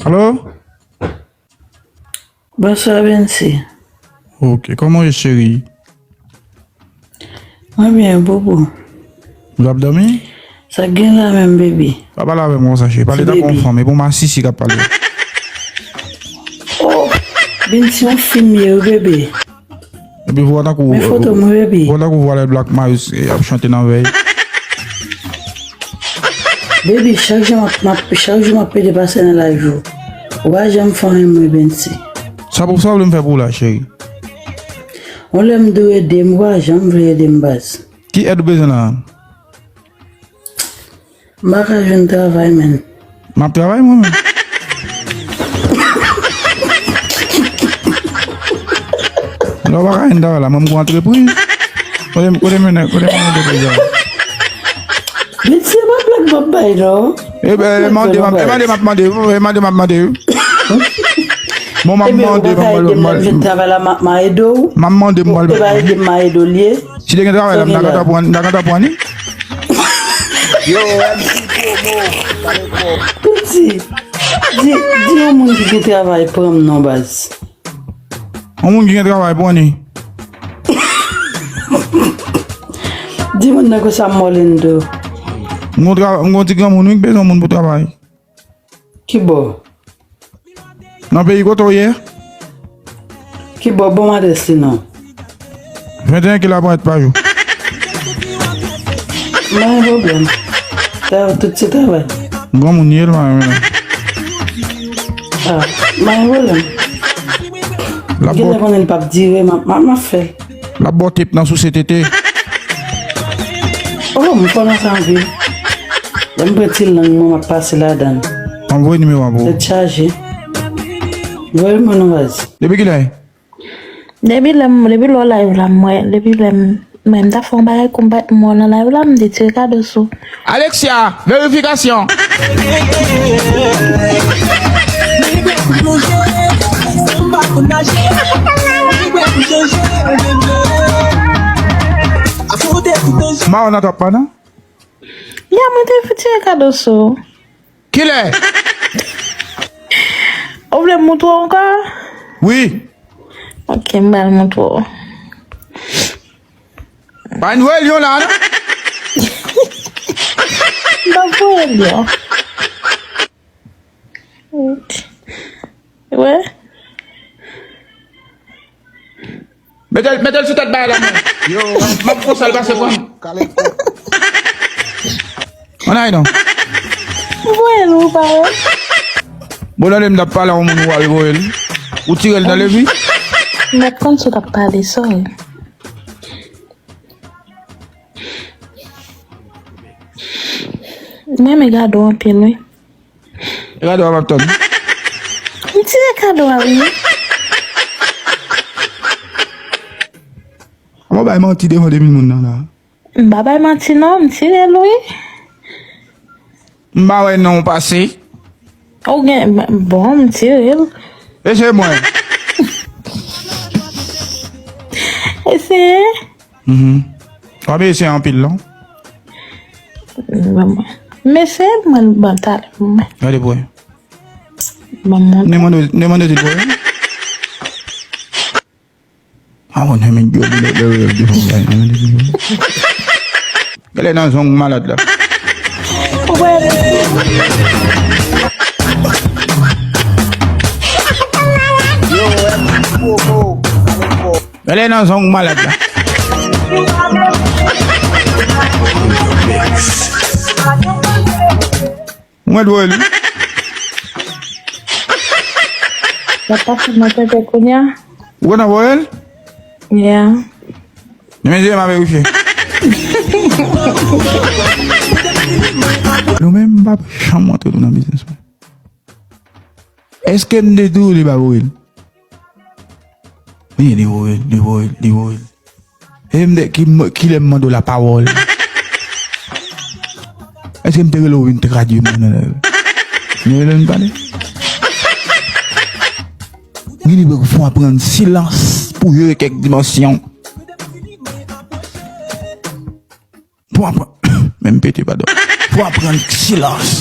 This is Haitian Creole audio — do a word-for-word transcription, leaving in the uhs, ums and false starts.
Alo? Bonswa, Bensi. Ok, kòman w ye, cheri? Mwen byen, boubou. Ou ap dòmi? Sa k gen la menm, baby? Pa pale avè m konsa, cheri. Pale tankou yon fanm, e pou masisi k ap pale. Oh, Bensi, yon fi m ye, wi, baby. Epi vwa tankou, men foto mwen, baby. Vwa tankou vwa lè Black Marius, eh, ap chante nan vèy. Baby, chak jou m ap, m ap, chak jou m ap pede pase nan live ou. Ou pa janm fè anyen mwen, Bensi. Sa pou, sa w vle m fè pou ou la, cheri? Yon lè m dwe ede m, ou pa janm vle ede m, baz. Ki èd ou bezwen la? M pa ka jwenn travay, menn. M ap travay, mwen menm. Lè w pa ka jwenn travay la, mwen m gon antrepriz. Kote, kote mennen, kote mennen antrepriz la? Bensi, e pa blag m ap bay, non. E ben, e mande, m ap, e mande, m ap mande, e mande, m ap mande. Bon, m ap mande, m ap mande, m ap mande. M ap mande, m ap mande. Si te gen travay la, m ta kontan pran, m ta kontan pran li. Yo, M C Promo, pale kòb. Piti, di, di yon moun ki gen travay pran m non, baz. Yon moun ki gen travay pran li. Di moun nan konsa m mòlendo. M gon tra-, m gon ti granmoun wi ki bezwen moun pou travay. Ki bò? Nan peyi kote w ye? Ki bò, bon adrès li non. Venteyen kilo aparèt pa jou. M pa gen pwoblèm. Sa yo tout se travay. Granmoun ye l, mwen menm. Ah, m pa gen pwoblèm. L ap bò. Genlè konnen l p ap dire, m ap, m ap, m ap fè l. L ap bò tep nan souse tete. Oh, m fò nan sa anpil. Lè m pran ti lang mwen, m ap pase ladan l. Anvoye nimewo a pou ou. Tèt chaje. Voye mwen non, baz. Depi kilè? Depi lè m, depi lè w live la, m wè, depi lè m, mwen, m ta fè yon bagay kou m pa, m wè w nan live la, m te tire kado sou. Alexia, verifikasyon. Maona t ap pa nan? Ya, mwen te tire kado sou. Kilè? Ou vle m montre w ankò? Wi. Ok, m pral montre w. Pa n voye l yon la, non? M ap voye l yon. Wè. Mete l, mete l sou tèt bagay la, non. Yo. M ap, m ap fè sa l pase pran. Ann ale non. M voye l ou pa wè. Bon, nan lè m t ap pale a yon moun ou al voye l. Ou tire l nan levi. M mèt konn si w t ap pale, sorry. M renmen gade w anpil, wi. E kado a m ap tann. M tire kado a, wi. Kòman w bay manti devan de mil moun nan la? M pa bay manti, non, m tire l, wi. M pa wè non w pase. Ou gen, bon, m tire l. E se mwen. Eseye. Mhm. W ap eseye anpil, non? Ban mwen. M eseye, mwen, ban talè pou mwen. Gade pou wè. Ban mwen. Ne mande, ne mande di pou wè. A, mwen, ne mande di pou wè, ne mande di pou wè. Gade nan zong malad la. Ou wè. Yo, M C Promo. Gade nan zong malad la. Mwen dwe li. L ap pase nan tenten kounye a. Ou konn voye l? Yeah. Men mezye, m a verifye. Nou menm, m p ap janm antre nou nan biznis mwen. Èske m te di w li pa voye l? Wi, li voye l, li voye l, li voye l. E m te, ki, kilè m mande w lapawòl? Èske m te rele w vin tradui mwen nan lè? Nou rele n pale? Gen de fwa w aprann silans pou jere kèk dimansyon. Pou aprann, men m pete, padon. Pou aprann silans.